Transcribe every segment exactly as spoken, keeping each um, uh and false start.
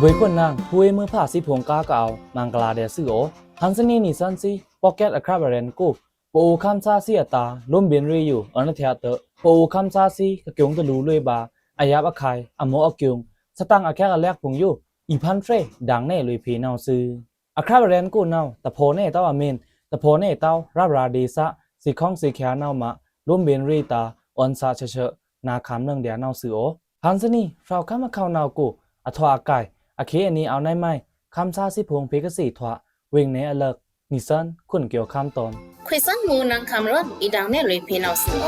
ဗွေႏခွန်နင်ꩻဖူးဝေးမွိုးဖါသီးဖိုင်ႏ ကားကအဝ်ႏမဂ်လာႏဒျာႏသွူသြ။ ဟန်ႏသနီꩻ နီသွဉ်းသီး podcast အခြပ် ရဲဉ်ႏကို ပအိုဝ်ႏခမ်းသားသီးအတာႏ လိုမ်းဗဉ်ႏရေꩻယိုအွောန်ႏအထျꩻတွော့ꩻ ပအိုဝ်ႏခမ်းသားသီးကကျူံႏတလူႏလွေꩻဗာႏ အယပ်ꩻခုဲင်ႏ အမော့အကျူံႏ သတင်ꩻအချက်အလက်ဖိုင်ႏယို အီႏဖန်းဖြယ်ဒင်ႏနယ်လွေꩻဖေႏနဝ်ꩻသွူ။ အခြပ် ရဲဉ်ႏကိုနဝ်ꩻ တဖေါꩻနယ်တဝ်း အမင်း တဖေါꩻနယ်တဝ်း ရပ်ꩻရာဒေႏသꩻ သေႏခေါင်းသေႏခꩻနဝ်ꩻမꩻ လိုမ်းဗဉ်ႏရေꩻတာႏ အွောန်ႏသꩻချော့ချော့ နာႏခံႏနွောင်ႏဒျာႏနဝ်ꩻသွူ။ ဟန်ႏသနီꩻ ဖြောဝ်ꩻခမ်းအခေါင်နဝ်ꩻကို အထွာꩻအကိုင်ႏ အခေႏအနံꩻ အဝ်ႏနယ်မုဲင် ခမ်းသားသီးဖိုင်ႏဖေႏကသေထွာꩻ ဝေင်နယ်အလၢက်ꩻ နီသွဉ်း ခွန်ႏကျော်ခမ်းတွန်ႏ ခွေႏသွဉ်းမူႏနင်ႏခံႏရဲဉ်ႏ အီႏဒင်ႏနယ်လွေꩻဖေႏနဝ်ꩻသွူ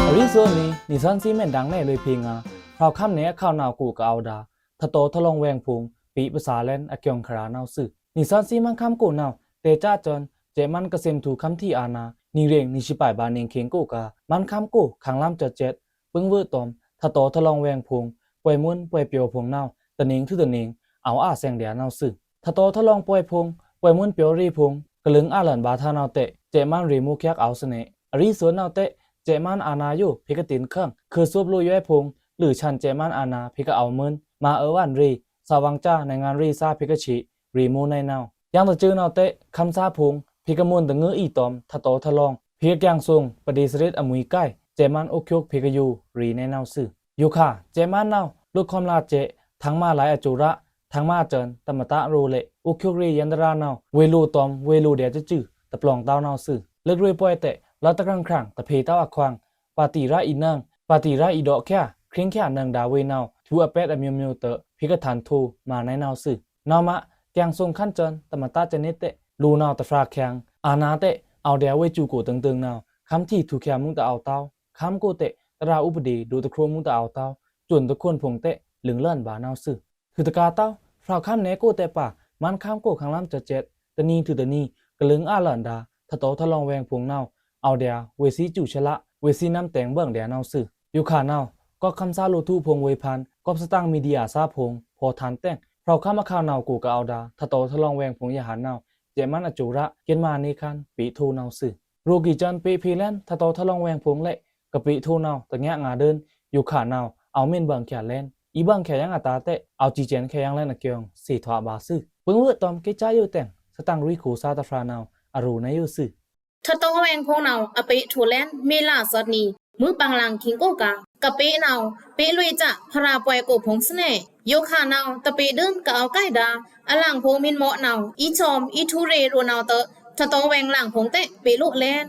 ။ အရီႏသွူအနံၤ နီသွဉ်းသီးမ့ၢꩼ်ဒင်ႏနယ်လွေꩻဖေႏငါႏ ဖြောဝ်ꩻခမ်းနယ်အခေါင်နဝ်ꩻကို ကအဝ်ႏဒၣ် ထထောꩻထလောင်ꩻဝေင်ဖိုင်ႏ ဖေႏပစာꩻလဲန်အကျိုင်ႏခရာနဝ်ꩻသွူ။ နီသွဉ်းသီးမန်းခမ်းကိုနဝ်ꩻ တဲꩻကျားစွန် စဲ့ꩻမန်းကစ့ꩻထူႏ ခမ်းထီꩻအာဏာ နီꩻရိုင်ꩻနီသွဉ်းပျဲဘးနင်ꩻခေင်ႏကိုက မန်းခမ်းကိုႏ ခမ်းလမ်းစွတ်စဲ့ꩻ ပိုင်ႏဝွော့ꩻတွမ်ႏ ထထောꩻထလောင်ꩻဝေင်ဖိုင်ႏ ပွိုင်ႏမွိုင်းပွိုင်ႏပျော်ဖိုင်ႏနဝ်ꩻ တနင်ꩻထူꩻတနင်ꩻ အဝ်ႏအာꩻသင်ꩻဒျာႏနဝ်ꩻသွူ။ ထထောꩻထလောင်ꩻပွိုင်ႏဖိုင်ႏ ပွိုင်ႏမွိုင်းပျော်ရေꩻဖိုင်ႏ ကလုင်ႏအာꩻလန်ဗာႏထါနဝ်ꩻတဲ့ စဲ့ꩻမန်းရေꩻမူႏချက်အဝ်ႏသနေꩻ အရီႏသွူနဝ်ꩻတဲ့ စဲ့ꩻမန်းအာဏာယို ဖေႏကတိန်ႏခင်း ခုးသွပ်ꩻလိုꩻယွဲဖိုင်ႏ လွေꩻဆန်စဲ့ꩻမန်းအာဏာ ဖေႏကအဝ်ႏမွိုင်း မၤအွေဝွံရေꩻ သꩻဝင်ႏကျား နိုင်ငံရေးရေးစား ဖေႏကထေ့ ရေꩻမူႏနယ်နဝ်ꩻ ယင်းတစွူနဝ်ꩻတဲ့ ခမ်းသားဖိုင်ႏ ဖေႏကမွန်ႏတငိုꩻအီႏတွမ်ႏ ထထောꩻထလောင်ꩻ ဖေႏကကျင်ꩻသွုင်ႏ ပဒေသရစ်အမွေႏကိုင်ႏ စဲ့ꩻမန်းအိုးချုပ်ဖေႏကယိုရေꩻနယ်နဝ်ꩻသွူ။ ယိုခါ စဲ့ꩻမန်းနဝ်ꩻ လွတ်ꩻခွန်ꩻလတ်စဲ့ꩻ ထင်ꩻမၤလၢအကဵုရာ ထင်ꩻမၤစွန်ႏ သမ္မတရိုးလေ့ꩻ အိုးချုပ်ရေꩻယန္တရာနဝ်ꩻ ဝေꩻလိုꩻတွမ်ႏ ဝေꩻလိုꩻဒျာႏစွူ တပျောင်ႏတဝ်းနဝ်ꩻသွူ။ လွတ်ꩻရွေꩻပွိုင်ႏတဲ့ လွတ်ꩻတြင်ꩻခရံာင်ႏ တဖေႏတဝ်းအခွင်ႏ ပါတီရာအီႏနင်ꩻ ပါတီရာအီႏဒေါ့ꩻချာ ခရင်ႏချာနင်ꩻဒါဝေနဝ်ꩻ ထူꩻအပျဲတ်အမျိုးမျိုးတဲ့ ဖေႏကထန်ႏထိုꩻ မၤနယ်နဝ်ꩻသွူ။ နဝ်ꩻမး ကျင်ꩻသွုင်ႏခမ်းစွန်ႏ သမ္မတစနစ်တဲ့ လိုꩻနဝ်ꩻတဖြားချင်ႏ အာဏာတဲ့ အဝ်ႏဒျာႏဝေ့ꩻစူကိုꩻတင်းတင်းနဝ်ꩻ ခမ်းထီꩻထူႏချာမူႏတအဝ်ႏတဝ်း ခမ်းကိုတဲ့ တြာဥပဒေဒိုတခရိုမူႏတအဝ်ႏတဝ်း စွန်ႏတခွန်ႏဖိုင်ႏတဲ့ လိုင်ႏလန်ဗာႏနဝ်ꩻသွူ။ ထုးတကာႏတဝ်း ဖြောဝ်ꩻခမ်းနယ်ကိုတဲ့ပါ မန်းခမ်းကိုႏခမ်းလမ်းစွတ်စဲ့ꩻ တနံၤထူꩻတနံၤ ကလုင်ႏအာꩻလန်ဒါ ထထောꩻထလောင်ꩻဝေင်ဖိုင်ႏနဝ်ꩻ အဝ်ႏဒျာႏဝေ့ꩻသီးစူဆလ ဝေ့ꩻသီးနမ်းတဲင်ႏဗွင်ႏဒျာႏနဝ်ꩻသွူ။ ယိုခါနဝ်ꩻ ကွပ်ကခမ်းသားလိုꩻထိုꩻဖိုင်ႏဝေဖန်ႏ ကွပ်သတင်ꩻမီဒီယာသားဖိုင်ႏ ဖေႏထန်ႏတဲ့ ဖြောဝ်ꩻခမ်းအခေါင်နဝ်ꩻကို ကအဝ်ႏဒၣ် ထထောꩻထလောင်ꩻဝေင်ဖိုင်ႏယဟန်ႏနဝ်ꩻ စဲ့ꩻမန်းအကဵုရာ ကဵုမနီခမ်း ပေꩻထိုꩻနဝ်ꩻသွူ။ ရိုးကီးစွန်ႏ ပေꩻဖေႏလဲန် ထထောꩻထလောင်ꩻဝေင်ဖိုင်ႏလဲ့ ကပေꩻထိုꩻနဝ်ꩻ တညါငါဒိုင်း ယိုခါနဝ်ꩻ အဝ်ႏမ့ၢ်ဗွင်ႏချာလဲန် အီႏဗွင်ႏချာယင်းအတာႏတဲ့ အဝ်ႏစံစဲန်ႏချာယင်းလဲန်အကျိုင်ႏ သေထွာꩻဗာႏသွူ။ ပိုင်ႏဝွော့ꩻတွမ်ႏ ကစ်ချာယိုတဲင် သတင်ꩻရွေးခိုသာႏတဖြာနဝ်ꩻ အရိုးနဝ်ꩻသွူ။ ထထောꩻဝေင်ဖိုင်ႏနဝ်ꩻ အပေꩻထိုꩻလဲန် မေ့လစွတ်နံၤ မွိုးပင်လင်ꩻခင်ကိုက ကပေꩻနဝ်ꩻ ပေꩻလွေꩻကျ ဖြရာပွိုင်ႏကိုꩻဖိုင်ႏသနေ ယိုခါနဝ်ꩻ တပေꩻဒိုင်းကအဝ်ႏကိုင်ႏဒါ အလင်ဖိုင်ႏမီးမော့နဝ်ꩻ အီႏသွမ်ႏ အီႏထူႏရေꩻလိုꩻနဝ်ꩻတဲ့ ထထောꩻဝေင်လင်ဖိုင်ႏတဲ့ ပေꩻလိုꩻလဲန်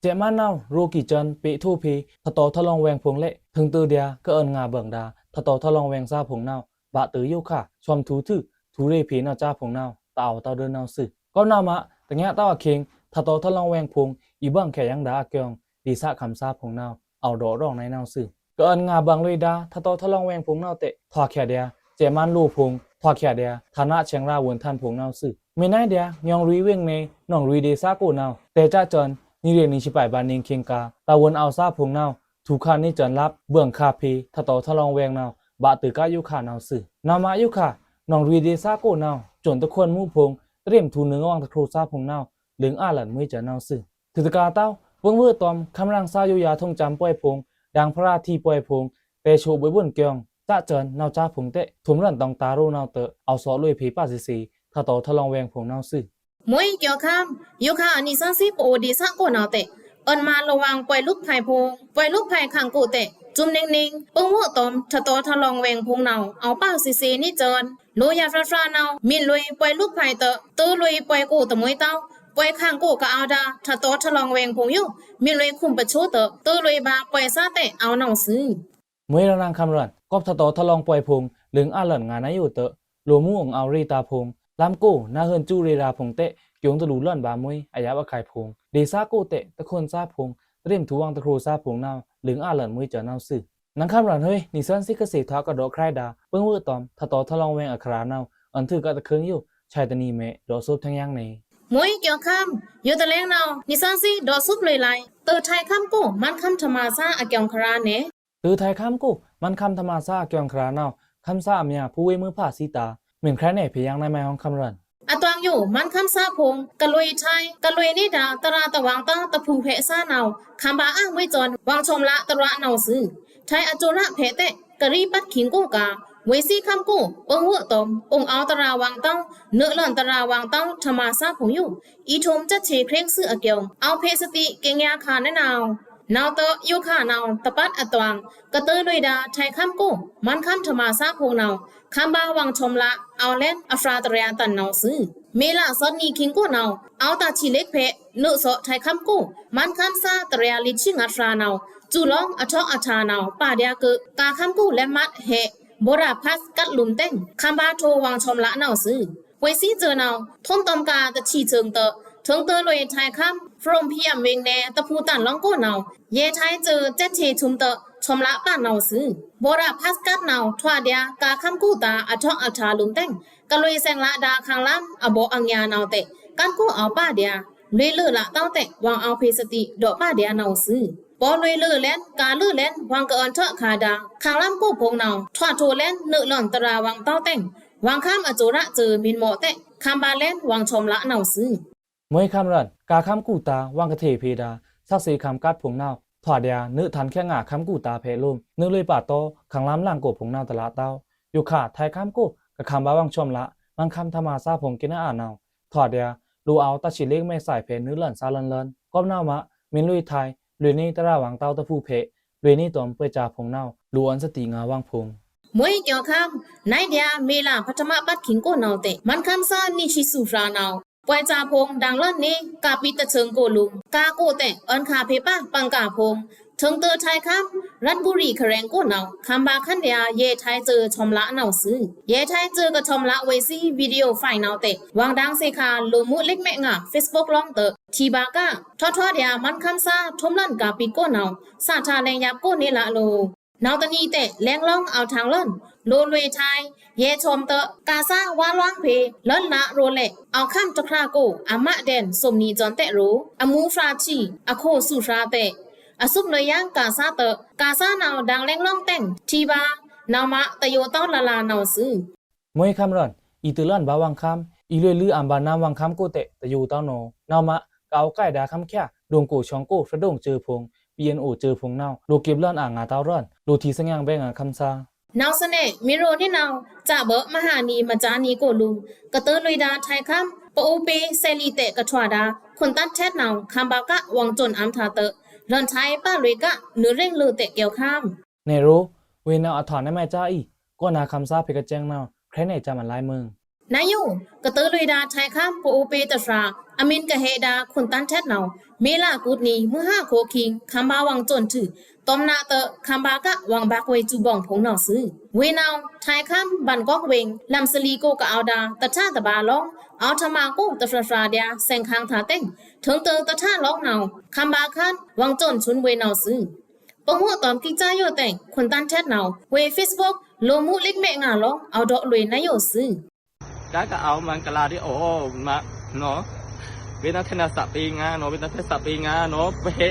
စဲ့ꩻမန်းနဝ်ꩻ ရိုးကီးစွန်ႏ ပေꩻထိုꩻဖေႏ ထထောꩻထလောင်ꩻဝေင်ဖိုင်ႏလဲ့ ထိုင်တိုဒျာႏ ကအွဉ်ငါဗွင်ႏဒါ ထထောꩻထလောင်ꩻဝေင်သားဖိုင်ႏနဝ်ꩻ ဘးတိုယိုခါ သွမ်ႏထူႏသွူ ထူႏရေꩻဖေႏနဝ်ꩻသားဖိုင်ႏနဝ်ꩻ တအဝ်ႏတဝ်းဒိုင်းနဝ်ꩻသွူ။ ကွပ်နဝ်ꩻမး တညါတဝ်းအခေင်ႏ ထထောꩻထလောင်ꩻဝေင်ဖိုင်ႏ အီႏဗွင်ႏချာယင်းဒါအကျိုင်ႏ ဒေႏသခမ်းသားဖိုင်ႏနဝ်ꩻ အဝ်ႏဒေါ့ꩻရောင်ႏနယ်နဝ်ꩻသွူ။ ကအွဉ်ငါဗွင်ႏလွေꩻဒါ ထထောꩻထလောင်ꩻဝေင်ဖိုင်ႏနဝ်ꩻတဲ့ ထွာꩻချာဒျာႏ စဲ့ꩻမန်းလိုꩻဖိုင်ႏ ထွာꩻချာဒျာႏ ဌာနဆင်ရာဝန်ထမ်းဖိုင်ႏနဝ်ꩻသွူ။ မီးနဝ်ꩻဒျာႏ ညွင်ရီဝေင်နယ် နောင်ရီဒေႏသကိုနဝ်ꩻ တဲꩻကျစွန်ႏ နီရေꩻနီသွဉ်းပျဲဘးနင်ꩻခင်ႏက တာဝန်အဝ်ႏသားဖိုင်ႏနဝ်ꩻ ထူႏခါနီစွဉ်လပ် ဗွင်ႏခါဖေႏ ထထောꩻထလောင်ꩻဝေင်နဝ်ꩻ ဘးတိုကယိုခါနဝ်ꩻသွူ။ နဝ်ꩻမးယိုခါ နောင်ရီဒေႏသကိုနဝ်ꩻ စွန်ႏတခွန်ႏမူႏဖိုင်ႏ တရေမ်ထူႏနွောင်ႏဝွင်ႏတခရိုꩻသားဖိုင်ႏနဝ်ꩻ လိုင်ႏအာꩻလန်မွေးစွာနဝ်ꩻသွူ။ ထုးတကာႏတဝ်း ပိုင်ႏဝွော့ꩻတွမ်ႏ ခမ်းရင်ႏသားယိုယွၤထုင်ႏစံပွိုင်ႏဖိုင်ႏ ဒင်ႏဖြရာထီပွိုင်ႏဖိုင်ႏ တဲꩻဆိုပ်ꩻဗွေဗွန်ႏကျိုင်ႏ ကျစွန်ႏနဝ်ꩻသားဖိုင်ႏတဲ့ ထုမ်ႏရွဉ်ႏတောင်ႏတာႏရိုးနဝ်ꩻတဲ့ အဝ်ႏသော့ꩻလွေꩻဖေႏပာ်သေသေ ထထောꩻထလောင်ꩻဝေင်ဖိုင်ႏနဝ်ꩻသွူ။ မွေးကျော်ခမ်း ယိုခါအနီသွဉ်းသီးပအိုဝ်ႏဒေႏသကိုနဝ်ꩻတဲ့ အွဉ်မးလိုဝ်ဝွင်ꩻပွိုင်ႏလုကဖဲဖိုင်ႏ ပွိုင်ႏလုကဖဲခန့်ကိုတဲ့ စွမ်ႏနင်ꩻနင်ꩻ ပိုင်ႏဝွော့ꩻတွမ်ႏ ထထောꩻထလောင်ꩻဝေင်ဖိုင်ႏနဝ်ꩻ အဝ်ႏပာ်သေသေနီစွန်ႏ လိုယွၤဖြရာဖြရာနဝ်ꩻ မီးလွေꩻပွိုင်ႏလုကဖဲတဲ့ တိုးလွေꩻပွိုင်ႏကိုတဲ့မွေးတဝ်း ပွိုင်ႏခန့်ကိုကအဝ်ႏဒါ ထထောꩻထလောင်ꩻဝေင်ဖိုင်ႏယို မီးလွေꩻခုမ်ပချိုတဲ့ တိုးလွေꩻဗာႏပွိုင်ႏသားတဲ့ အဝ်ႏနဝ်ꩻသွူ။ မွေးရနင်ႏခမ်းရင်ႏ ကွပ်ထထောꩻထလောင်ꩻပွိုင်ဖိုင်ႏ လိုင်ႏအာꩻလန်ငါႏနဝ်ꩻယိုတဲ့ လိုꩻမူႏအွင်ႏအဝ်ႏရေꩻသားဖိုင်ႏ လမ်းကို နဝ်ꩻဟွဉ်ႏစွူရေꩻသားဖိုင်ႏတဲ့ ကျိုင်ႏတလူႏလွဉ်ဗာႏမွေး အယပ်ꩻအခုဲင်ႏဖိုင်ႏ ဒေႏသကိုတဲ့ တခွန်ႏသားဖိုင်ႏ တရေမ်ထူႏဝွင်ႏတခရိုꩻသားဖိုင်ႏနဝ်ꩻ လိုင်ႏအာꩻလန်မွေးစွာနဝ်ꩻသွူ။ နင်ႏခမ်းရင်ႏဟွေး နီသွဉ်းသီးကသေထွာꩻကဒေါ့ꩻခြဲဒါ ပိုင်ႏဝွော့ꩻတွမ်ႏ ထထောꩻထလောင်ꩻဝေင်အခရာနဝ်ꩻ အွဉ်ထုကတခွိုင်ႏယို ဆဲးတနံၤမဲာ် ဒေါ့ꩻသူပ်းထင်းယင်းနေ မွေးကျော်ခမ်း ယိုတလဲင်နဝ်ꩻ နီသွဉ်းသီးဒေါ့ꩻသူပ်းလွေꩻလံ တိုးထဲခမ်းကို မန်းခမ်းထမသားအကျိုင်ႏခရာနေ တိုးထဲခမ်းကို မန်းခမ်းထမသားအကျိုင်ႏခရာနဝ်ꩻ ခမ်းသားအမျာ ဖူးဝေးမွိုးဖါသီးတာႏ မီးခြဲးနယ်ဖေႏယင်းနဝ်ꩻမဲဟွင်ခမ်းရင်ႏ အသွင်ယို မန်းခမ်းသားဖိုင်ႏ ကလွေႏထိုင်ႏ ကလွေႏနေဒါႏ တရာတဝင်ႏတောင်း တဖူႏဖဲ့သားနဝ်ꩻ ခမ်းဗာႏအမွေးစွန်ႏ ဝင်ႏထွမ်ꩻလꩻတရာနဝ်ꩻသွူ။ ထိုင်ႏအစူရꩻဖဲ့တဲ့ ကရီးပတ်ခိင်ႏကိုꩻကာႏ ဝေးသီးခမ်းကိုꩻ ပိုံႏဝွို့ꩻတွမ်ႏ အိုင်ႏအောဝ်ႏတရာဝင်ႏတောင်း နွို့ꩻလွဉ်ꩻတရာဝင်ႏတောင်း ထမာသားဖိုင်ႏယို အီႏထွမ်ႏစက်ꩻထေႏခြောက်သွေ့ꩻအကျုံႏ အောဝ်ႏဖေ့သတိꩻ ကင်ꩻညာႏခါႏနဝ်ꩻ နဝ်ꩻတꩻယိုခါႏနဝ်ꩻ တပတ်အသွင်ႏ ကတိူဝ်လွေꩻဒါႏ ထိုင်ႏခမ်းကိုꩻ မန်းခမ်းထမာသားဖိုင်ႏနဝ်ꩻ ခမ်းဗာႏဝင်ႏထွမ်ꩻလꩻ အောဝ်ႏလဲဉ်ႏအဖြာႏတရာတန်ႏနဝ်ꩻသွူ။ မေလꩻသွဉ်နံꩻခိင်ႏကိုꩻနဝ်ꩻ အောဝ်ႏတၢꩻဆီꩻလက်ꩻဖဲ့ နွို့ꩻသော့ꩻထိုင်ႏခမ်းကိုꩻ မန်းခမ်းသားတရာလွေꩻဆံငါႏဖြာႏနဝ်ꩻ စွူလွင်ႏအထောက်အထားနဝ်ꩻ ပာ်ဒျာႏကွုာꩻ ကာႏခမ်းကိုꩻလဲမတ်ဟဲ့ ဗောဓါဖတ်စ်ကတ်ꩻလုမ်ꩻတဲင် ခမ်းဗာႏထိုဝင်ႏထွမ်ꩻလꩻနဝ်ꩻသွူ။ ဝေးသီးစွိုꩻနဝ်ꩻ ထွုံးတွမ်ႏကာႏတဆံꩻသွိုင်ႏတွော့ꩻ ထိုင်ႏတိူဝ်လွေꩻထိုင်ႏခမ်း ဖရိုမ်ႏဖီးယမ်ႏဝေင်ႏနယ်ႏ တဖူႏတန်ႏလွင်ႏကိုꩻနဝ်ꩻ ယဲႏထိုင်ႏစွိုꩻ စက်ꩻထေႏထွုမ်ႏတွော့ꩻ ထွမ်ꩻလꩻပာ်နဝ်ꩻသွူ။ ဗောဓါဖတ်စ်ကတ်ꩻနဝ်ꩻ ထွꩻဒျာႏ ကာႏခမ်းကိုꩻသား အထောက်အထားလုမ်ꩻတဲင် ကလွေႏသင်ꩻလꩻဒါႏခန်းလမ်း အဗော့အငျာႏနဝ်ꩻတဲ့ ကန်းကိုꩻအောဝ်ႏပာ်ဒျာႏ လွေႏလိူꩻလꩻတောင်းတဲ့ ဝင်ႏအောဝ်ႏဖေ့သတိꩻ ဒေါ့ꩻပာ်ဒျာႏနဝ်ꩻသွူ။ ပော့ꩻလွေႏလိူꩻလဲဉ်ႏ ကာႏလိူꩻလဲဉ်ႏ ဝင်ႏကအွန်ထွတ်ꩻခါႏဒါႏ ခန်းလမ်းကိုꩻဖိုင်ႏနဝ်ꩻ ထွတ်ꩻထိုꩻလဲဉ်ႏ နွို့ꩻလွဉ်ꩻတရာဝင်ႏတောင်းတဲင် ဝင်ႏခမ်းအစူရꩻစွိုꩻ မီႏမော့တဲ့ ခမ်းဗာႏလဲဉ်ႏ ဝင်ႏထွမ်ꩻလꩻနဝ်ꩻသွူ။ မွေးခမ်းရွဉ်ꩻ ကာႏခမ်းကိုꩻသား ဝင်ႏကထေꩻဖေဒါႏ သက်ꩻသွေးခမ်းကတ်ꩻဖိုင်ႏနဝ်ꩻ ထွꩻဒျာႏ နွို့ꩻထန်ႏခဲငါႏခမ်းကိုꩻသားဖဲ့လွမ် နွို့ꩻလွေꩻပါတော ခန်းလမ်းလင်ကိုꩻဖိုင်ႏနဝ်ꩻတလꩻတောင်း ယိုခါႏထိုင်ႏခမ်းကိုꩻ ကခမ်းဗာႏဝင်ႏထွမ်ꩻလꩻ မန်းခမ်းထမာသားဖိုင်ႏ ကင်ꩻအါနဝ်ꩻ ထွꩻဒျာႏ လိုꩻအောဝ်ႏတၢꩻဆီꩻလက်ꩻမဲသဲးဖဲ့ နွို့ꩻလွဉ်ꩻသားလွဉ်လွဉ် ကောပ်နဝ်ꩻမꩻ မီႏလွေꩻထိုင်ႏ လွေꩻနေတရာဝင်ႏတောင်းတဖူႏဖဲ့ လွေꩻနေတွမ်ႏ ပွဲကြားဖိုင်ႏနဝ်ꩻ လိုꩻအွဉ်ႏသတိငါႏဝင်ႏဖိုင်ႏ မွေးကျော်ခမ်း နွေဒျာႏ မေလꩻပထမပတ်ခိင်ႏကိုꩻနဝ်ꩻတဲ့ မန်းခမ်းသားနံꩻဆီꩻသွူဖြာႏနဝ်ꩻ ပွဲကြားဖိုင်ႏ ဒင်လွဉ်ꩻနေ ကာႏပိတ်ꩻတဆိုင်ကိုꩻလုမ်ꩻ ကာႏကိုꩻတဲ့ အွဉ်ႏခါႏဖေပါ ပင်ႏကာႏဖိုင်ႏ ထိုင်ႏတိူဝ်ထိုင်ႏခမ်း ရတ်ဘူရီခရဲင်ႏကိုꩻနဝ်ꩻ ခမ်းဗာႏခန်းဒျာႏ ယဲႏထိုင်ႏစွိုꩻထွမ်ꩻလꩻနဝ်ꩻသွူ။ ယဲႏထိုင်ႏစွိုꩻကထွမ်ꩻလꩻဝေးသီး video fileနဝ်ꩻတဲ့ ဝင်ႏဒင်ႏသေခါ လိုꩻမူးလက်မှတ်ငါႏ Facebookလောင်းတွော့ꩻ ထီဗာႏကာႏ ထွတ်ꩻထွတ်ꩻဒျာႏ မန်းခမ်းသား ထွုံႏလွဉ်ꩻကာႏပိတ်ꩻကိုꩻနဝ်ꩻ သꩻထားလဲင်ႏယပ်ꩻကိုꩻနေလꩻလို နဝ်ꩻတနံꩻတဲ့ လဲင်လွင်းအောဝ်ႏထင်ႏလွဉ်ꩻ လိုꩻလွေꩻထိုင်ႏ ယဲႏထွမ်ꩻတွော့ꩻ ကာႏသားဝါလွင်းဖေ လွဉ်ꩻလꩻရိုꩻလဲ့ အောဝ်ႏခမ်းတခြားကိုꩻ အမတ်ဒျာႏ သွမ်နံꩻစွန်တဲ့ရိုꩻ အမူဖြာႏသီး အခိုသွူဖြာႏတဲ့ အသွပ်လွေꩻယင်းကာႏသားတွော့ꩻ ကာႏသားနဝ်ꩻ ဒင်လဲင်လွင်းတဲင် ထီဗာႏ နဝ်ꩻမꩻ တယိုတောင်းလလာနဝ်ꩻသွူ။ မွေးခမ်းရွဉ်ꩻ အီႏတိူဝ်လွဉ်ꩻဗာႏဝင်ႏခမ်း အီႏလွေꩻလွိုꩻအံႏဗာႏနမ်းဝင်ႏခမ်းကိုꩻတဲ့ တယိုတောင်းနဝ်ꩻ နဝ်ꩻမꩻ ကအဝ်ႏကိုင်ႏဒါႏခမ်းခဲ ဒွုံကိုꩻချွင်ကိုꩻ ဖြတ်ဒွုံကိုꩻစူင်ကိုꩻ ပီအီအီကိုꩻဖိုင်ႏ လိုꩻကပ်လွဉ်ꩻအာငါႏတဝ်လွဉ်ꩻ လိုꩻထီႏသင်ꩻယင်ႏဘဲင်ꩻငါႏခမ်းသား နဝ်ꩻသနဲ မီရိုꩻနေနဝ်ꩻ စဗော့ꩻမဟာနံꩻမကြာနံꩻကိုꩻလုမ်ꩻ ကတိူဝ်လွေꩻဒါႏထိုင်ႏခမ်း ပအိုးပေး စဲလီတဲ့ကထွာဒါႏ ခွန်တန်းထက်နဝ်ꩻ ခမ်းဗာႏကာႏဝင်ႏစွုံꩻအံႏတာႏတွော့ꩻ လွဉ်ꩻထိုင်ႏပါလွေꩻကာႏ နွိုꩻရင်းလိုꩻတဲ့ကဲဝ်ခမ်း နဲရိုꩻ ဝေးနဝ်ꩻအထွာနမဲꩻကၠါအီၤ ကောနာခမ်းသားဖေကစဲင်နဝ်ꩻ ခြဲနေကြမလဲမုင် နယို ကတိူဝ်လွေꩻဒါႏထိုင်ႏခမ်း ပအိုးပေးတဖြာႏ အမင်းကဟဲဒါႏ ခွန်တန်းထက်နဝ်ꩻ မေလꩻကူတ်နံꩻ မုဟါခိုခိင်ႏ ခမ်းဗာႏဝင်ႏစွုံꩻထွူ တွမ်ႏနာꩻတွော့ꩻ ခမ်းဗာႏကာႏဝင်ႏဘ်᩵ဝေးစူဘွင်ဖိုင်ႏနဝ်ꩻသွူ။ ဝေးနဝ်ꩻ ထိုင်ႏခမ်းဗန်ႏကောင်းဝေင်ႏ လမ်းသလီကိုꩻကအဝ်ႏဒါႏ တထါတဗာႏလောင်း အောဝ်ႏထမာႏကိုꩻတဖြာဖြာႏဒျာႏ သင်ႏခါႏတာႏတဲင် ထိုင်ႏတိူဝ်တထါလောင်းနဝ်ꩻ ခမ်းဗာႏခမ်းဝင်ႏစွုံꩻထွူဝေးနဝ်ꩻသွူ။ ပငိုꩻတွမ်ႏကိကၠါယိုတဲင် ခွန်တန်းထက်နဝ်ꩻ ဝေးFacebook လိုꩻမူးလက်မှတ်ငါႏလောင်း အောဝ်ႏဒေါ့ꩻလွေꩻနယိုသွူ။ ကကအိုမန်ကလာဒီး အိုမ နော် ဝေးတန်းထဲ့နာသပေးငါနော် ဝေးတန်းထဲ့သပေးငါနော် ပဟဲ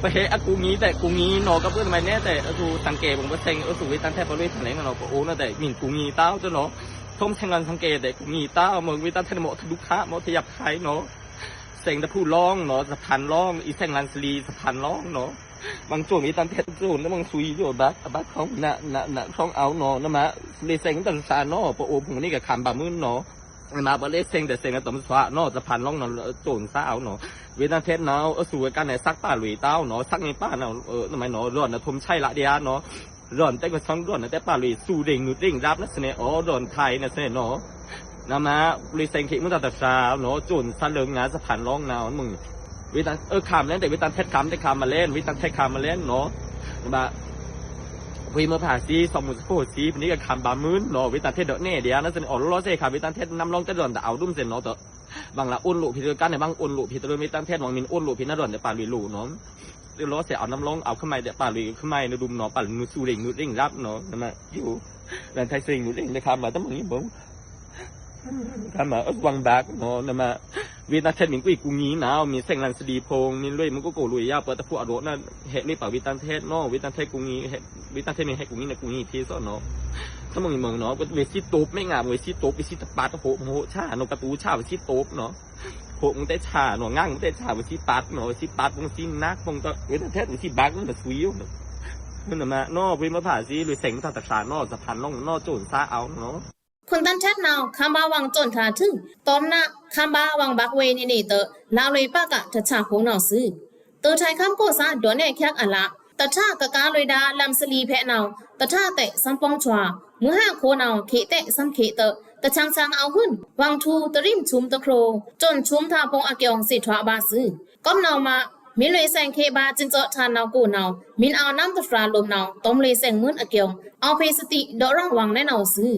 ပဟဲအကူအညီတဲ့ ကူညီနော် ကပုသမိုင်းနဲ့တဲ့ အသူသင်ကဲပုံပစံအသူဝေးတန်းထဲ့ပလွေးထလဲင်နော် ပအိုးနော်တဲ့ မင်းကူညီတောင်းနော် ထုံးဆင်လန်သင်ကဲတဲ့ ကူညီတောင်းမဝေးတန်းထဲ့မော့ထဒုခမော့ထယပ်ခိုင်နော် သင်တဖူလောင်းနော် သဖန်လောင်း အီသင်လန်သလီသဖန်လောင်းနော် မင်စွန်ဝေးတန်းထဲ့စွန်နော် မင်သွီယိုဘတ် အဘတ်ခေါင်း န န န ခေါင်းအောဝ်နော် နမ လေသင်တန်ဆာနော် ပအိုးဖုန်နေကခံပါမွန်းနော် နမ ပလေသင်တဲ့သင်တန်ဆာနော် သဖန်လောင်းနော် စွန်ဆာအောဝ်နော် ဝေးတန်းထဲ့နော် အသူဝေးကနဲ့ သက်ပါလွေးတောင်းနော် သက်နေပါနော် နမနော် လွန်နထုံးဆိုင်လာဒျာနော် လွန်တဲ့ကဆောင်လွန်တဲ့ပါလွေး သူရင်ငုရင်ရပ်နစနေ အော် လွန်ထိုင်နစနေနော် နမ လေသင်ခေမုတတဆာနော် စွန်ဆာလငါသဖန်လောင်းနော် မုန် ဝေးတန်း အခံမလဲတဲ့ ဝေးတန်းထဲ့ခံတဲ့ခံမလဲ ဝေးတန်းထဲ့ခံမလဲနော် နမ ဝေးမဖာစီ ဆောင်မုသဖို့စီ ပနည်းကခံပါမွန်းနော် ဝေးတန်းထဲ့တော့နဲ့ဒျာနော် စနေ အော် လောလောဆယ်ခါ ဝေးတန်းထဲ့နမ်းလောင်းတဲ့လွန်တဲ့အောဝ်ဒုံစနေနော် တော့ ဘင်လာအိုန်လိုဖီတရကနဲ့ ဘင်အိုန်လိုဖီတရ ဝေးတန်းထဲ့ ဝေးမင်းအိုန်လိုဖီနလွန်တဲ့ပါလွေးလိုနော် လောလောဆယ် အောဝ်နမ်းလောင်း အောဝ်ခမိုင်တဲ့ပါလွေးခမိုင်နဒုံနော် ပါလွေးနုသူရင်ငုရင်ရပ်နော် နမ ယို လန်ထိုင်သွင်ငုရင်တဲ့ခံမတမငိဘုံ ခံမအသွင်ဘက်နော် နမ ဝေးတန်းထဲ့မင်းကွီကူညီနော် မင်းသင်လန်သလီဖုန် မင်းလွေးမင်းကိုကိုလွေးရပတဖူအရောနော် ဟဲ့လွေးပါဝေးတန်းထဲ့နော် ဝေးတန်းထဲ့ကူညီ ဝေးတန်းထဲ့မင်းဟဲ့ကူညီနဲ့ ကူညီဖီစောနော် တမုန်မုန်နော် ဝေးသီးတုပ်မဲငါ ဝေးသီးတုပ် ဝေးသီးတပတ် ဟိုးဟိုးချာနော် ကတူချာ ဝေးသီးတုပ်နော် ဟိုးမုန်တဲချာနော် ငါမုန်တဲချာ ဝေးသီးပတ်နော် ဝေးသီးပတ် မုန်သီးနက် မုန်တဝေးတထဲ ဝေးသီးဘက် မုန်တသွီးနော် မုန်နမနော် ဝေးမဖါသီး လွေဆဲင်မုန်တတဖြာနော် စဖန်နော်နော် စိုန်သားအောင်နော် ခွန်သန်းထက် နော် ခမ်းပါဝင်စိုန်သား ထွူ တောမ်န ခမ်းပါဝင်ဘက်ဝေးနေနေတ လဝ်လွေပါက တချာဖိုင်နော်သွူ တွိုက်ထိုင်ခမ်းကိုယ်စား ဒွိုက်နယ်ချက်အလ တထကကားလွေဒါ လမ်းစလီးဖဲနော် တထတဲ့ စမ်းပေါင်းချွာ မုဟန်ခိုနော် ခေတဲ့ စမ်းခေတဲ့ တချင်ချင်အဝ်ဟွန်း ဝင်ထူ တရင်ချွမ်တခရို စိုန်ချွမ်သားဖိုင်အကျုံ သေထွာပါသွူ ကွမ်နော်မ မီးလွေဆဲင်ခေပါ စင်စော့ထန်နော်ကိုနော် မီးအဝ်နမ်းတဖြာလိုမ်နော် တွမ်လွေဆဲင်မုန်အကျုံ အဝ်ဖေစတိ ဒိုရောင်ဝင်နယ်နော်သွူ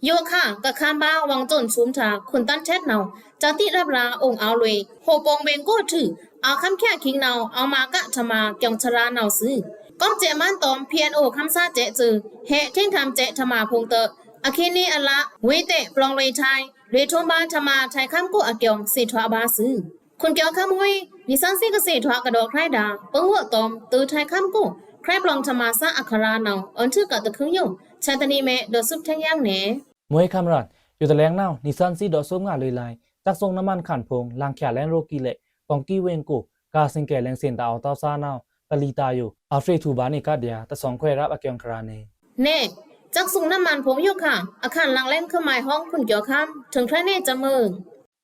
ယိုခါ ကခမ်းပါဝင်စိုန်ချွမ်သား ခွန်သန်းထက် နော် စတိရပ်ရာ အိုင်အဝ်လွေ ဟိုးပိုင်ဝေင်ကိုထွူ အဝ်ခမ်းချာခိင်းနော် အဝ်မကထမ ကျုံချရာနော်သွူ ကွမ်စဲမန်းတွမ် ပီအန်အို ခမ်းသားစဲသွူ ဟဲထိင်းထမ်စဲထမဖိုင်တ အခေနေအလ ဝေးတဲ့ ပလောင်လွေထိုင် လွေထုံးပါထမ ထိုင်ခမ်းကိုအကျုံ သေထွာပါသွူ ခွန်ကျော်ခမ်း ဝေး နီသွဉ်းသီးကသေထွာကဒေါ်ခရိုင်ဒါ ပဝတ်တွမ် တွိုက်ထိုင်ခမ်းကို ခရိုင်ပလောင်ထမသားအခရာနော် အွန်ထုကတခုံယို ဆန်တနီမဲ ဒေါ်စုပ်ထင်းယင်းနယ် မွေးခမ်းရန် ယိုတလဲင်နော် နီသွဉ်းသီးဒေါ်စုပ်ငါလွေလိုက် စက်သုံးနမ်းမန်းခန်ဖိုင် လင်ချာလဲန်းရိုးကီးလက် တောင်ကြီးဝေးကို ကားဆိုင်ကယ်လိုင်စင်တအောက်တောက်စားနော် တလီတာယို အဝ်ဖြေထူပါနေကဒျာ တဆောင်ခွဲရပ်အကျုံခရာနယ် နယ် စက်သုံးနမ်းမန်းဖိုင်ယိုခါ အခန်လင်လဲန်းခွန်မိုင်ဟွန် ခွန်ကျော်ခမ်း ထိုင်ခရိုင်နယ်စက်မုန်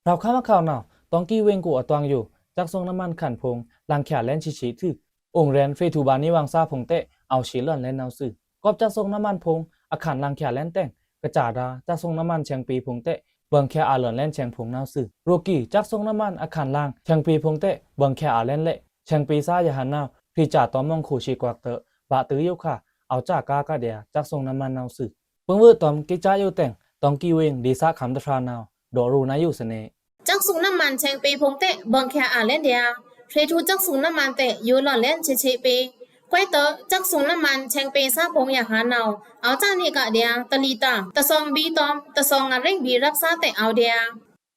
ဖြောက်ခမ်းအခေါင်နော် တောင်ကြီးဝေးကိုအတွင်ယို စက်သုံးနမ်းမန်းခန်ဖိုင် လင်ချာလဲန်းချေချေထွူ အိုင်ရန်ဖြေထူပါနေဝင်သားဖိုင်တဲ့ အဝ်ရှေလွန်လဲန်းနော်သွူ ကွပ်စက်သုံးနမ်းမန်းဖိုင် အခန်လင်ချာလဲန်းတဲ့င် ကစဒါ စက်သုံးနမ်းမန်းဆဲင်ပေဖိုင်တဲ့ ဘွင်ချာအလွန်လဲန်းဆဲင်ဖိုင်နော်သွူ ရိုးကီး စက်သုံးနမ်းမန်းအခန်လင် ဆဲင်ပေဖိုင်တဲ့ ဘွင်ချာအလဲန်းလက် ဆဲင်ပေသားယဟန်နော် ဖြေချာတွမ်မွင်ခိုရှေကွက်တ ဘတိုယိုခါ အဝ်စကားကဒျာ စက်သုံးနမ်းမန်းနော်သွူ ပဝတ်တွမ် ကစ်ချာယိုတဲ့င် တောင်ကြီးဝေးဒေသခံတဖြာနော် ဒေါ်ရိုးနာယိုစနယ် စက်သုံးနမ်းမန်းဆဲင်ပေဖိုင်တဲ့ ဘွင်ချာအလဲန်းဒျာ ဖြေထူစက်သုံးနမ်းမန်းတဲ့ ယိုလွန်လဲန်းချေချေပေ ကွဲးတ စက်သုံးနမ်းမန်းဆဲင်ပေသားဖိုင်ယဟန်နော် အဝ်စနေကဒျာ တလီတာ တဆောင်ဘီတွမ် တဆောင်ငါးရင်းဘီရပ်သားတဲ့ အဝ်ဒျာ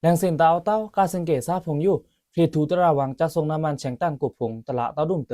လိုင်စင်တအောက်တောက် ကားဆိုင်ကယ်သားဖိုင်ယို ဖြေထူတရာဝင် စက်သုံးနမ်းမန်းဆဲင်တန်ကိုဖိုင် တလတောက်ဒုံးတ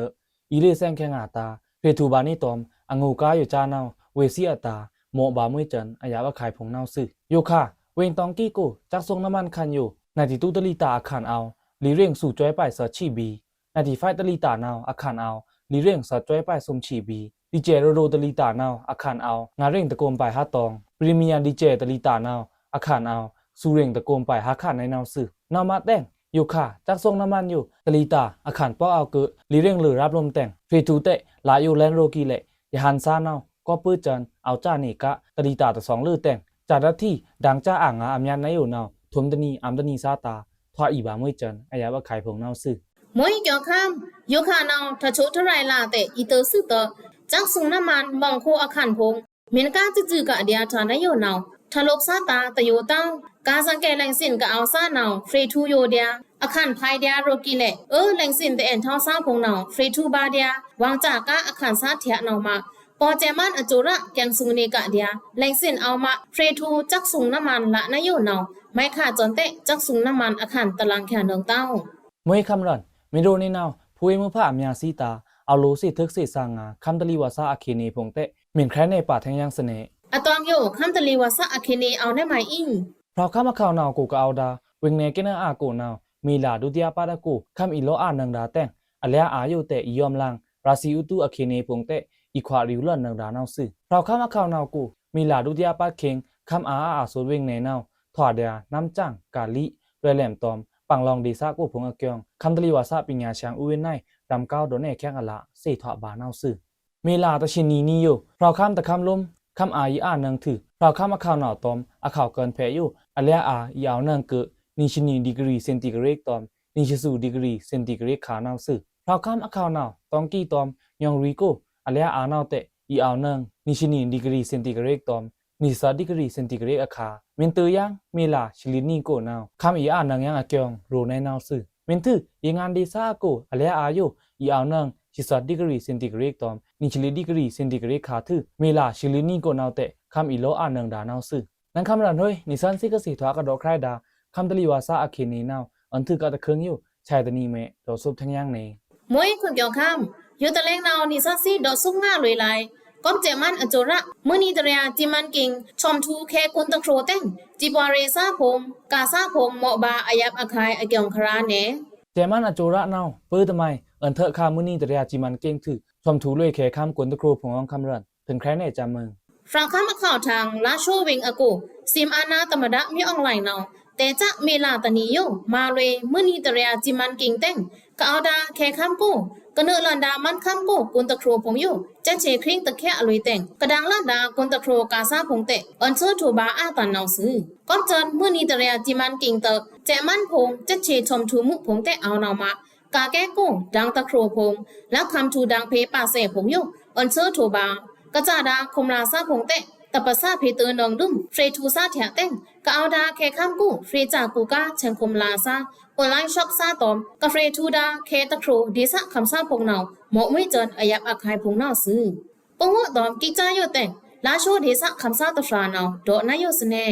အီးလွေဆဲင်ခဲင်အတာ ဖြေထူပါနေတွမ် အငိုကားယိုချာနော် ဝေးသီးအတာ မော့ပါမွေးစန် အယပ်အခိုင်ဖိုင်နော်သွူ ယိုခါ ဝေးတောင်ကြီးကို စက်သုံးနမ်းမန်းခန်ယို နာတီတူတလီတာအခန်အဝ် လီရင်စုကွဲးပိုက်သွဲချီဘီ နာတီဖိုက်တလီတာနော် အခန်အဝ် လီရင်သွဲကွဲးပိုက်သွဲချီဘီ ဒီဇယ်ရိုရိုတလီတာနော် အခန်အဝ် ငါးရင်တကုမ်ပိုင်ဟါတွင် ပရီမီယာဒီဇယ်တလီတာနော် အခန်အဝ် သူရင်တကုမ်ပိုင်ဟါခါနယ်နော်သွူ နော်မတဲ့င် ယိုခါ စက်သုံးနမ်းမန်းယို တလီတာ အခန်ပေါက်အဝ်ကွို လီရင်လွေရပ်လိုမ်တဲ့င် ဖြေထူတဲ့ လယိုလဲန်းရိုးကီးလက် ယဟန်သားနော် ကွပ်ပို့စန် အဝ်စနေက တလီတာတဆောင်လွေတဲ့င် စဒါထီ ဒင်ချာအာငါအမျတ်နာယိုနော် ထုံးတနီ အမ်တနီသားတာ ထွာအီးပါမွေးစန် အယပ်အခိုင်ဖိုင်နော်သွူ မွေးကျော်ခမ်း ယိုခါနော် ထချိုးထရိုင်လာတဲ့ အီးတသွူတ စက်သုံးနမ်းမန်း မွင်ခိုအခန်ဖိုင် မင်းကားစုစုကဒျာ ထွာနာယိုနော် ထလုပ်သားတာ တယိုတောင်း ကားဆိုင်ကယ်လိုင်စင်ကအဝ်သားနော် ဖြေထူယိုဒျာ အခန်ဖိုင်ဒျာရိုးကီးလက် အဝ်လိုင်စင်တဲ့အဲန်ထောက်သားဖိုင်နော် ဖြေထူပါဒျာ ဝင်စကားအခန်သားထျာနော်မ ပော်စဲမန်းအစိုရ ကျင်စုံနေကဒျာ လိုင်စင်အဝ်မ ဖြေထူစက်သုံးနမ်းမန်းလနာယိုနော် မိုင်ခါစွန်တဲ့ စက်သုံးနမ်းမန်းအခန်တလင်ချာနုံတောင်း မွေးခမ်းရန် မီးရိုးနေနော် ဖူဝေးမွေးဖအမျါသီးတာ အဝ်လိုသ့ထုက်သ့သင်ငါ ခမ်းတလီဝါသအခေနေဖိုင်တဲ့ မင်းခရိုင်နယ်ပါထင်းယင်းစနယ် အတွင်ယို ခမ်းတလီဝါသအခေနေ အဝ်နယ်မိုင်အီး ဖြောက်ခမ်းအခေါင်နော်ကိုကအဝ်ဒါ ဝေးနယ်ကနအါကိုနော် မေလ ဒုတိယပတ်အကို ခမ်းအီလောအါနင်ဒါတဲ့င် အလျာအာယိုတဲ့ အီယောမ်လင် ရာသီဥတုအခေနေဖိုင်တဲ့ အီခွာရိဝ်လွန်နင်ဒါနော်သွူ ဖြောက်ခမ်းအခေါင်နော်ကို မေလ ဒုတိယပတ်ခင်း ခမ်းအာအါအသွတ်ဝေးနယ်နော် ထွာဒျာ နမ်းစင် ကလီ လွဲလဲမ်တွမ် ပင်လောင်ဒေသကိုဖိုင်အကျုံ ခမ်းတလီဝါသပညာရှင်ဦးဝင်းနိုင် ရမ်ကောက်ဒိုးနယ်ချက်အလ သေထွာပါနော်သွူ မေလ တဆံနွံနံယို ဖြောက်ခမ်းတခမ်းလိုမ်း ခမ်းအာအီအာနင်ထွူ ဖြောက်ခမ်းအခေါင်နော်တွမ် အခေါင်ကၢၼ်ဖဲယို အလျာအာအီအဝ်နင်ကွို နွံဆံနွံ ဒီဂရီ စင်တီဂရိတ်တွမ် နွံဆံသူ ဒီဂရီ စင်တီဂရိတ်ခါနော်သွူ ဖြောက်ခမ်းအခေါင်နော် တောင်ကြီးတွမ် ညောင်ရီကို အလျာအာနော်တဲ့ အီအဝ်နင် နွံဆံနွံ ဒီဂရီ စင်တီဂရိတ်တွမ် နွံဆံသွဲ ဒီဂရီ စင်တီဂရိတ်အခါ မင်းတိုယင်း မေလ ဆံလွံနံကိုနော် ခမ်းအီအာနင်ယင်းအကျုံ ရိုးနယ်နော်သွူ မင်းထွူ ရေငန်ဒေသအကို အလျာအာယို အီအဝ်နင် ဆံသွဲ ဒီဂရီ စင်တီဂရိတ်တွမ် နွံဆံလွံ ဒီဂရီ စင်တီဂရိတ်ခါထွူ မေလ ဆံလွံနံကိုနော်တဲ့ ခမ်းအီလောအါနင်ဒါနော်သွူ နင်ခမ်းရန်ဟွေး နီသွဉ်းသီးကသေထွာကဒေါ်ခရိုင်ဒါ ခမ်းတလီဝါသအခေနေနော် အွန်ထွူကတခုံယို ဆာတနီမဲ ဒေါ်စုပ်ထင်းယင်းနယ် မွေးခွန်ကျော်ခမ်း ယိုတလဲင်နော် နီသွဉ်းသီးဒေါ်စုပ်ငါလွေလိုက် ကော့ႏစဲ့မန်းအစိုရ မွိုးနံၤတရယာ စည်းမန်းကိင် ဆွမ်ထူခဲ ကွန်တခရိုတဲင် စည်းပွားရေးစားဖိုင် ကာစားဖိုင် မော့ဗာႏ အယပ်ꩻခုဲင်ႏ အကျိုင်ႏခရာႏနယ် စဲ့မန်းအစိုရ နဝ်ꩻ ပူတမိုင် အွဉ်ႏထွဲခါ မွိုးနံၤတရယာ စည်းမန်းကိင်ထွူ ဆွမ်ထူလွေꩻခဲခမ်း ကွန်တခရိုဖိုင်ႏ အွင်ႏခမ်းရွဉ်ႏ ထိုင်ခြဲင်ႏနယ်စပ်မွိုင်ႏ ဖြိုင်ႏခမ်းအခေါက်ထံႏ လါရှိုဝ့င်အကို စံႏအာဏာသမ္မတ မင်းအောင်လှိုင် နဝ်ꩻ တဲချာ်မေ့လာတနံၤယို မၤလွေꩻ မွိုးနံၤတရယာ စည်းမန်းကိင်တဲင် ကအဝ်ႏဒါႏ ခဲခမ်းကို ကနုတ်လွဉ်ဒါႏ မန်းခမ်းကို ကွန်တခရိုဖိုင်ႏယို စက်ခြေခရင်းတခဲအလွေꩻတဲင် ကဒင်ႏလွဉ်ဒါႏ ကွန်တခရို ကာစားဖိုင်ႏတဲ အွဉ်ႏထွဲထိုꩻဗာႏ အတန်နဝ်ꩻသွူ။ ကော့ႏစဲ့ မွိုးနံၤတရယာ စည်းမန်းကိင်တဲ စဲ့မန်းဖိုင်ႏ စက်ခြေဆွမ်ထူမုဖိုင်ႏတဲ အဝ်ႏနဝ်ꩻမး ကးကဲကို ဒင်ႏတခရိုဖိုင်ႏ လက်ခံထူႏဒင်ႏဖေႏ ပာ်စဲ့ဖိုင်ႏယို အွဉ်ႏထွဲထိုꩻဗာႏ ကစဒါႏ ခွမ်ႏလာႏစားဖိုင်ႏတဲ တပစၢ်ဖေႏတွိုင်ꩻဒုမ်ႏ ဖြေꩻထူႏစားထျꩻတဲင် ကအဝ်ႏဒါႏ ခဲခမ်းကို ဖြေꩻစကူကား ဆဲင်ခွမ်ႏလာႏစား online shopစားတောမ်ႏ ကဖြေꩻထူႏဒါႏ ခဲတခရို ဒေသခံစားဖိုင်ႏနဝ်ꩻ မော့ꩻမွေးစွန် အယပ်ꩻခုဲင်ႏဖိုင်ႏနဝ်ꩻသွူ။ ပူဝို့တောမ်ႏ ကိကျာယိုတဲင် လါရှိုဒေသခံစားတဖြာနဝ်ꩻ ဒေါ်နတ်ယိုစနဲ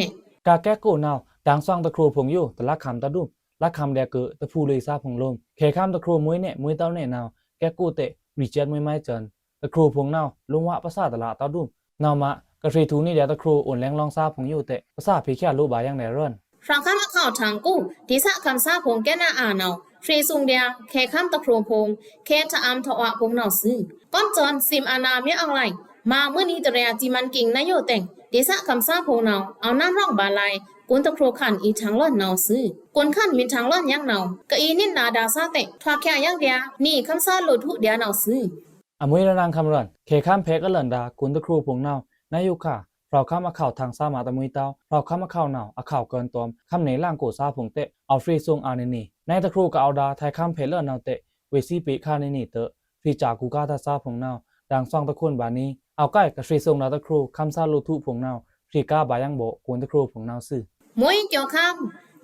ကးကဲကိုနဝ်ꩻ ဒင်ႏသွင်တခရိုဖိုင်ႏယို တလက်ခံတဒုမ်ႏ လက်ခံဒျာႏကို တဖူႏလွေꩻစားဖိုင်ႏလိုမ် ခဲခမ်းတခရိုမွေးနယ် မွေးတောက်နယ်နဝ်ꩻ ကဲကိုတဲ ရီချက်မွေးမိုင်းစွန် တခရိုဖိုင်ႏနဝ်ꩻ လိုမ်ဝပစၢ်တလက်တဒုမ်ႏ နဝ်ꩻမး ကဖြေꩻထူႏနေဒျာႏတခရို onlineလောင်းစားဖိုင်ႏယိုတဲ ပစၢ်ဖေႏချာလိုဘၣ်ယင်းနယ်ရွဉ်ႏ ဖြိုင်ႏခမ်းအခေါက်ထံႏကို ဒေသခံစားဖိုင်ႏ ကဲနအါနဝ်ꩻ ဖြေꩻသွူဒျာႏ ခဲခမ်းတခရိုဖိုင်ႏ ခဲထအံႏထဝၣ်ဖိုင်ႏနဝ်ꩻသွူ။ ကော့ႏစဲ့ စံႏအာဏာ မင်းအောင်လှိုင် မၤမွိုးနံၤတရယာ စည်းမန်းကိင်နဝ်ꩻယိုတဲင် ဒေသခံစားဖိုင်ႏနဝ်ꩻ အဝ်ႏနမ်းရောင်ဗာႏလဲ ကွန်တခရိုခန့်အီႏထင်လွဉ်နဝ်ꩻသွူ။ ကွန်ခန့်မီးထင်လွဉ်ယင်းနဝ်ꩻ ကအီႏနစ်နာဒါႏစားတဲ ထွားခြာယင်းဒျာႏ နံၤခံစားလိုထုဒျာႏနဝ်ꩻသွူ။ အမွေးရနင်ႏခမ်းရွဉ်ႏ ခဲခမ်းဖေႏကလွဉ်ဒါႏ ကွန်တခရိုဖိုင်ႏနဝ်ꩻ နဝ်ꩻယိုခါ ဖြိုင်ႏခမ်းအခေါက်ထံႏ စားမတ်အမွေးတောက် ဖြိုင်ႏခမ်းအခေါက်နဝ်ꩻ အခေါက်ကွဉ်တောမ်ႏ ခမ်းနယ်လင်ကိုစားဖိုင်ႏတဲ အဝ်ဖြေꩻသွူအာႏနေနေ နဝ်ꩻတခရိုကအဝ်ႏဒါႏ ထဲခမ်းဖေႏလွဉ်နဝ်ꩻတဲ ဝေးစံပေးခါနေနေတဲ ဖြေꩻစကူကားထတ်စားဖိုင်ႏနဝ်ꩻ ဒင်ႏသွင်တခွန်ဗာႏနေ အဝ်ႏကိုင် ကဖြေꩻသွူဒါႏတခရို ခံစားလိုထုဖိုင်ႏနဝ်ꩻ ဖြေꩻကားဗာႏယင်းဗော့ ကွန်တခရိုဖိုင်ႏနဝ်ꩻသွူ။ မွေးကျော်ခမ်း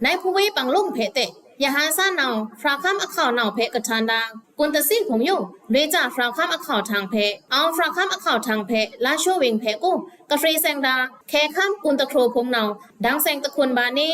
နဝ်ꩻဖူဝေးပင်လိုင်ဖေႏတဲ ရဟန်းစားနဝ်ꩻ ဖြိုင်ႏခမ်းအခေါက်နဝ်ꩻဖေႏကထန်ဒါႏ ကွန်တသီဖိုင်ႏယို လွေꩻစဖြိုင်ႏခမ်းအခေါက်ထံႏဖေႏ အဝ်ဖြိုင်ႏခမ်းအခေါက်ထံႏဖေႏ လါရှိုဝ့င်ဖေႏကို ကဖြေꩻသွူဒါႏ ခဲခမ်းကွန်တခရိုဖိုင်ႏနဝ်ꩻ ဒင်ႏသွင်တခွန်ဗာႏနေ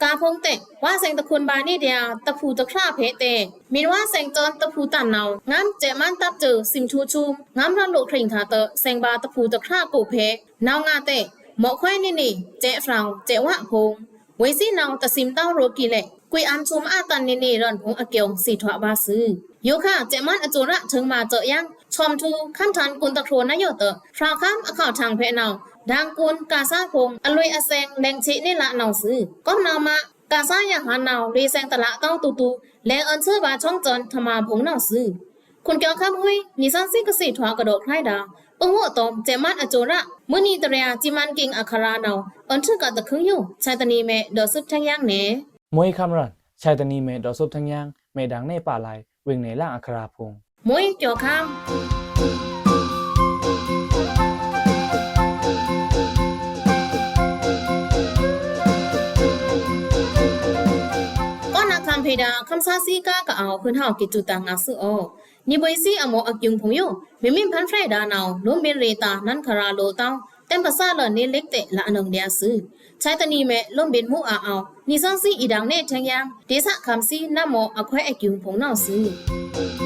ကါဖိုင်ႏတဲ ဝါသွင်တခွန်ဗာႏနေဒျာႏ တဖူႏတခရာဖေႏတဲ မီးဝါသွင်စွန်တဖူႏတန်နဝ်ꩻ ငမ်းစဲ့မန်းတပ်စွိုင်ꩻ သိမ်ထူႏသုမ်း ငမ်းရလိုꩻခရင်ထါတဲ သွင်ဗာႏတဖူႏတခရာကိုဖေႏ နဝ်ꩻငါတဲ မော့ꩻခွဲနေနေ စဲ့ဖြိုင်ႏ စဲ့ဝါဖိုင်ႏ ဝေးစံနဝ်ꩻ တသိမ်တောင်းရိုးကီးလဲ ကွီအံႏသုမ်းအတန်နေနေ ရွဉ်ႏဖိုင်ႏအကျိုင်ႏ သွူထွာဗာႏသွူ။ ယိုခါ စဲ့မန်းအစိုရ ထုင်းမါစွိုင်ယင်း ဆွမ်ထူႏ ခမ်းထန်ကွန်တခရိုနဝ်ꩻယိုတဲ ဖြိုင်ႏခမ်းအခေါက်ထံႏဖေႏနဝ်ꩻ ဒင်ႏကွန်ႏကာစားဖိုင်ႏ အလွေꩻအသွင် လဲင်ꩻထေနေလနဝ်ꩻသွူ။ ကော့ꩻနဝ်ꩻမး ကာစားရဟန်းနဝ်ꩻ လွေꩻသွင်တလက်တောင်းတူတူ လဲင်ꩻသွင်သွူဗာႏ ဆွင်းစွန်ထမါဖိုင်ႏနဝ်ꩻသွူ။ ခွန်ကျော်ခမ်းဟူ နီသွဉ်းသီးကသီးထွာကဒိုက်ꩻဖြိုင်ဒါႏ ပူဝို့တောမ်ႏ စဲ့မန်းအစိုရ မွိုးနံၤတရယာ စည်းမန်းကိင်အခရာနဝ်ꩻ အွဉ်ႏထွဲကတခွိုင်ႏယို ဆယ်တနံၤမဲ ဒေါ်စုပ်ထိုင်းယင်းနယ် မွေးခမ်းရွဉ်ႏ ဆယ်တနံၤမဲ ဒေါ်စုပ်ထိုင်းယင်း မဲဒင်ႏနယ်ပါလဲ ဝေးနယ်လင်အခရာဖိုင်ႏ မွေးကျော်ခမ်း ကော့ꩻနဝ်ꩻခမ်းဖေႏဒါႏ ခမ်းသားစည်းကားကအဝ်ႏ ခွန်ဟောက်ကေတုတန်ငါသွူအို နီဗွေစံအမော့အကျိုင်ဖိုင်ႏယို မီးမီးဖန်ဖြိုင်ဒါႏနဝ်ꩻ လိုမ်းဗဉ်ႏရေတာႏ နန်းခရာလိုတောင်း တဲပသꩻလွဉ်နေလိက်တဲ လနုင်ႏဒျာႏသွူ။ ဆယ်တနံၤမဲ လိုမ်းဗဉ်ႏမူးအအဝ်ႏ နီသွဉ်းသီးအီႏဒင်ႏနယ်ထိုင်ယင်း ဒေသခံစည်း နမော့အခွဲအကျိုင်ဖိုင်ႏနဝ်ꩻသွူ။